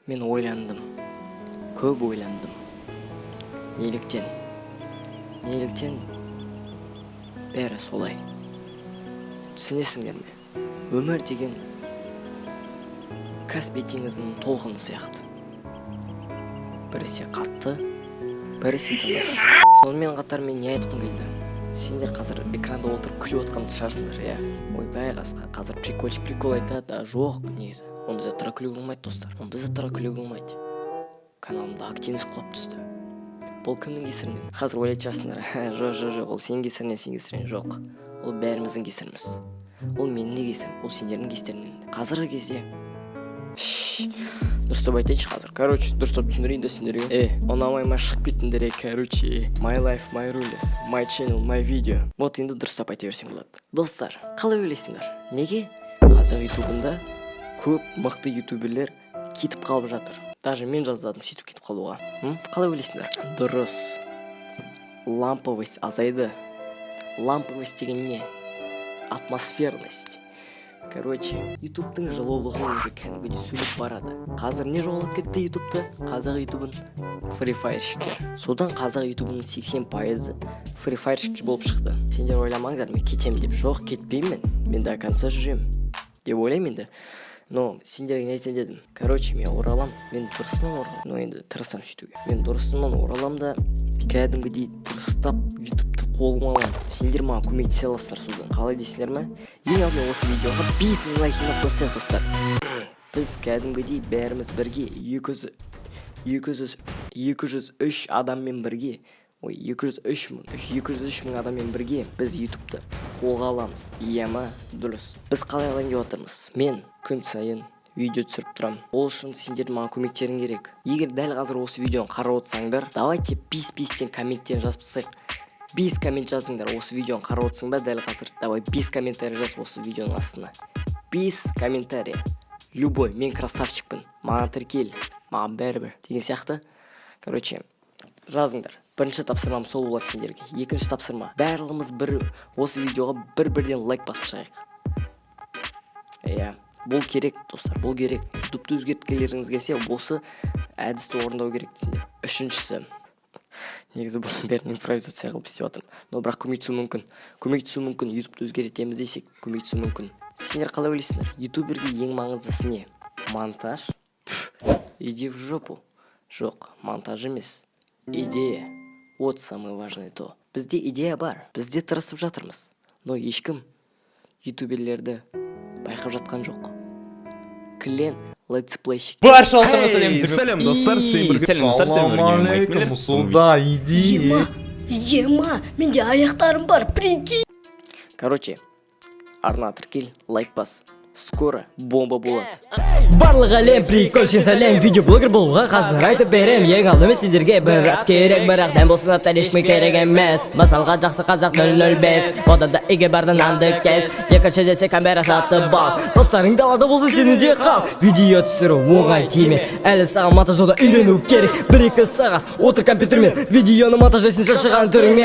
Мен ойландым, көп ойландым. Неліктен бәрі солай, түсінесіңдер ме? Өмір деген Каспий теңізінің толқыны сияқты: біресе қатты, біресе тыныш. Сонымен қатар мен не айтқым келді? Сендер қазір экранда отырып күліп отқан шығарсыңдар, иә? Ойбай, қасқа қазір прикольчик прикол айтады. А жоқ, негізі ондай заттарға күлуге болмайды, достар, ондай заттарға күлуге болмайды. Каналымда активность құлап түсті. Бұл кімнің кесірінен? Қазір ойлайтын шығарсыңдар: «Жоқ, жоқ, жоқ, ол сенің кесірінен, сенің кесірінен». Жоқ, ол бәріміздің кесіріміз. Ол менің де кесірім, ол сендердің кесірінен. Қазіргі кезде дұрыстап айтайыншы қазір. Короче, дұрыстап түсіндірейін да сендерге. Е, ұнамай ма, шығып кеттіңдер. Е, короче, my life, my rules, my channel, my video. Вот енді дұрыстап айта берсең болады. Достар, қалай ойлайсыңдар, неге қазақ ютубында көп мықты ютуберлер кетіп қалып жатыр? Даже мен жаздадым сөйтіп кетіп қалуға. Қалай ойлайсыңдар? Дұрыс, ламповость азайды. Ламповость деген не? Атмосферность. Короче, ютубтың жылулығы уже кәдімгідей сөніп барады. Қазір не жоғалып кетті ютубты, қазақ ютубын? Фрифайрщиктер. Содан қазақ ютубының 80%-ы фрифайрщик болып шықты. Сендер ойламаңдар мен кетемін деп. Жоқ, кетпеймін, мен до конца жүремін деп ойлаймын енді. Но сендерге не айтайын дедім? Короче, мен оралам, мен дұрысынан ораламын. Но енді тырысамын сөйтуге. Мен дұрысынан ораламын да, кәдімгідей дұрыстап ютубты қолыма аламын. Сендер маған көмектесе аласыздар содан. Қалай дейсіңдер ме? Ең алдымен осы видеоға 5000 лайк жинап тастайық, достар. Біз кәдімгідей бәріміз бірге, 200, 203 адаммен бірге, ой, 203 000, 203 000 адаммен бірге біз ютубты қолға аламыз, иә ма? Дұрыс. Біз қалай алайын деп жатырмыз? Мен күн сайын видео түсіріп тұрамын. Ол үшін сендердің маған көмектерің керек. Егер дәл қазір осы видеоны қарап отырсаңдар, давайте бес бестен комменттерін жазып тастайық. Бес коммент жазыңдар. Осы видеоны қарап отырсың ба дәл қазір? Давай, бес комментарий жаз осы видеоның астына, бес комментарий, любой: «Мен красавчикпін», «Маған тіркел», «Маған бәрібір» деген сияқты. Короче, жазыңдар. Бірінші тапсырмам сол болады сендерге. Екінші тапсырма: барлығымыз бір осы видеоға бір бірден лайк басып шығайық. Иә, бұл керек, достар, бұл керек. Ютубты өзгерткілеріңіз келсе, осы әдісті орындау керек сендер. Үшіншісі, негізі бұның бәрін импровизация қылып істеп жатырмын, но бірақ көмектесуі мүмкін, көмектесуі мүмкін. Ютубты өзгертеміз десек, көмектесуі мүмкін. Сендер қалай ойлайсыңдар, ютуберге ең маңыздысы не? Монтаж? Пф, иди в жопу. Жоқ, монтаж емес, идея. Вот самое важное то. Бізде идея бар, бізде тырысып жатырмыз, но ешкім ютуберлерді байқап жатқан жоқ. Клен летсплейщик. Баршаларыңызға сәлем! Сәлем, достар, сен бірге. Сәлем, достар, сен бірге Майк Ассалаумағалейкум, Миллер. Сюда иди. Ема, ема, менде аяқтарым бар, прикинь. Короче, арна тіркел, лайк бас, скоро бомба болады. Барлық әлем, прикольші сәлем! Видеоблогер болуға қазір айтып берем. Ең алдымен сендерге бір ат керек, бірақ дәм болсын, аттар ешкімге керек емес. Мысалға, жақсы қазақ 005, одан да үйге бар да нанды кес. Екінші десе, камера сатып ал. Достарың далада болса, сен үйде қал. Видео түсіру оңай тиме, әлі саған монтаждауды үйрену керек. 1-2 сағат отыр компьютермен, видеоны монтаждайсың шаршаған түріңмен.